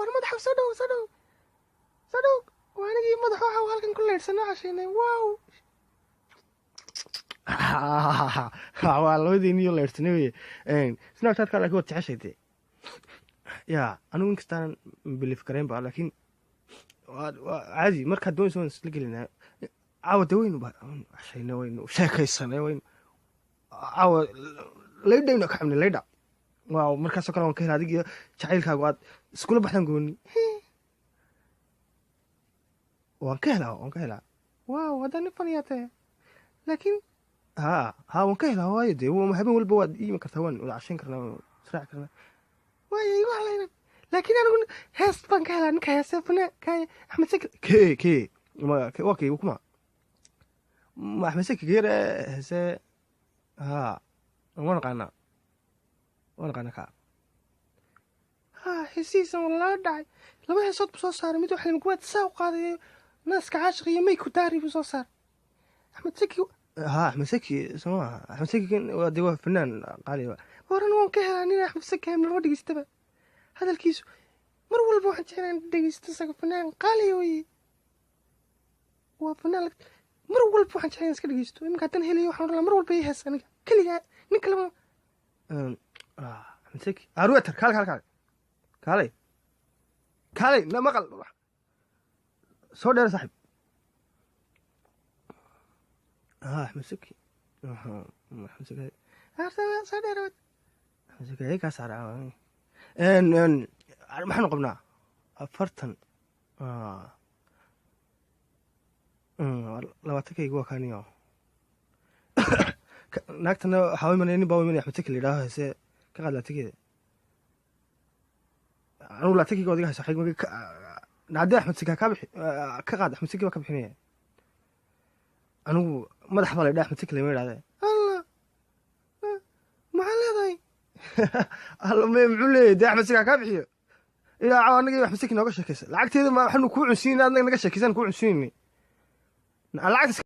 War madaxa, soo dhow, soo dhow, soo dhow. Waa anigii madax, waxa halkan ku leydhsanoo cashaynay. Wow, waa labadiiniyo leydhsanay weye Snapchatka. Laakiin waad jeceshay dee. Ya, anigu inkastaan believe garayn ba, laakiin waa caadi. Markaad doonaysa waan isla gelinaa. Caawa dee waynu cashaynay, waynu sheekaysanay, waynu caawa laydhaynu ka cabnay laydha. Waaw, markaasoo kale waan ka hela. Adigiyo jacaylkaagu aad iskula baxdaan gooni, waan ka helaa, waan ka helaa. Waaw, haddaan nin faniyaa tahay, laakiin ha, waan ka helaa. Waayo dee habeen walba waad iimi kartaa, waan wada cashayn karnaa, waan israaci karnaa. Waayo igu halaynan, laakiin anigu hees baan ka helaa. Ninka heesee fanaa kaya Axmed Saki ke ke ma waa kay kuma ma Axmed Saki geere heesee. Ha, waan naqaanaa, waan naqaanaa ka. Ha, heesihiisa waa lala dhacay. Laba heesood buu soo saaray. Mid waxa kuwaad saa u qaadayo, naaska caashiq iyo mayku daari buu soo saaray Axmed Saki. Ha, Axmed Saki soo maaha? Axmed Saki kan waa dee waa fanaan qaali. Horan waan ka helaa. Nin Axmed Saki maba dhegeystaba hadalkiisu. Mar walba waxaan jeclaa in dhegeysto isaga. Fanaan qaali weye, waa fanaan. Mar walba waxaan jeclaa in iska dhegeysto. Iminka haddaan helayo, waxaan odhan lahaa mar walba ii hees aniga keligaa, nin kaleba. Axmed Saki arweter, kaale, kaale, kaale, kaalay, kaalay, na maqal, soo dheer saaxib. Ha, Axmed Saki, Axmed Saki, soo dheer, Axmed Saki kaa saara. Maxaanu qabnaa? 40, 20kayga waa kaaniyo. Naagtana waxaa imanaya, nin baa imanaya Axmed Saki la yidhaaho. Heese ka qaad 20keeda. Anugu 20kayga waad iga hayso. Haddii Axmed Saki kaa bixi, ka qaad. Axmed Saki baa ka bixinaya. Anigu madax baa la yidhaha, Axmed Saki lama yidhahde. Allah, maxaa leedahay? Alla, me muxuu leeyahay dee? Axmed Saki ha kaa bixiyo. Ilaa caawa anaga Axmed Saki nooga sheekaysa. Lacagteeda ma waxaanu kuu cunsiinay? Adnaga naga sheekaysan kuu cunsiinay lacagta.